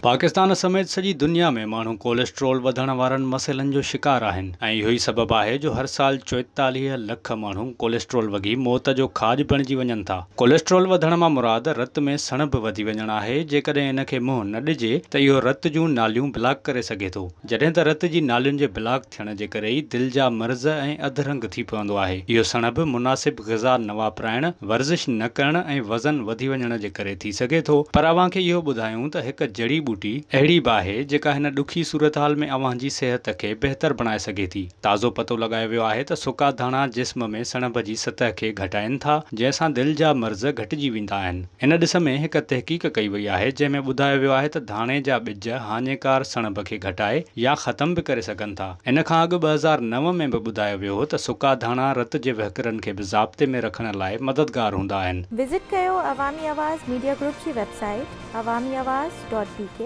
پاڪستان سميت سڄي دنيا ۾ ماڻهو ڪوليسٽرول وڌڻ وارن مسئلن جو شڪار آهن ۽ اهو ئي سبب آهي جو هر سال 44 لک ماڻهو ڪوليسٽرول وگهي موت جو کاڄ بڻجي وڃن ٿا. ڪوليسٽرول وڌڻ مان مراد رت ۾ سڻڀ وڌي وڃڻ آهي، جيڪڏهن ان کي منهن نه ڏجي ته اهو رت جون ناليون بلاڪ ڪري سگهي ٿو، جڏهن ته رت جي نالين جي بلاڪ ٿيڻ جي ڪري ئي دل جا مرض ۽ اڌ رنگ ٿي پوندو آهي. اهو سڻڀ مناسب غذا نه واپرائڻ، ورزش نه ڪرڻ ۽ وزن وڌي وڃڻ جي ڪري ٿي سگهي ٿو. پر اوهان کي اهو ٻڌايون ته هڪ جڙي ٻوٽي اهڙي به آهي جيڪا هن ڏکي صورتحال ۾ اوهان جي صحت کي بهتر بڻائي سگهي ٿي. تازو پتو لڳايو ويو آهي ته سڪا ڌاڻا جسم ۾ سڻڀ جي سطح کي گهٽائين ٿا جنهن سان دل جا مرض گهٽجي ويندا آهن. ان ڏس ۾ هڪ تحقيق ڪئي وئي آهي جنهن ۾ ٻڌايو ويو آهي ته ڌاڻي جا ٻج هاڃيڪار سڻڀ کي گهٽائي يا ختم به ڪري سگهن ٿا. ان کان اڳ 2009 ۾ به ٻڌايو ويو هو ته سڪا ڌاڻا رت جي وهڪرن کي به ضابطي ۾ رکڻ لاء مددگار هوندا آهن. وزٽ ڪيو عوامي آواز ميڊيا گروپ جي website Awami Awaz dot B K.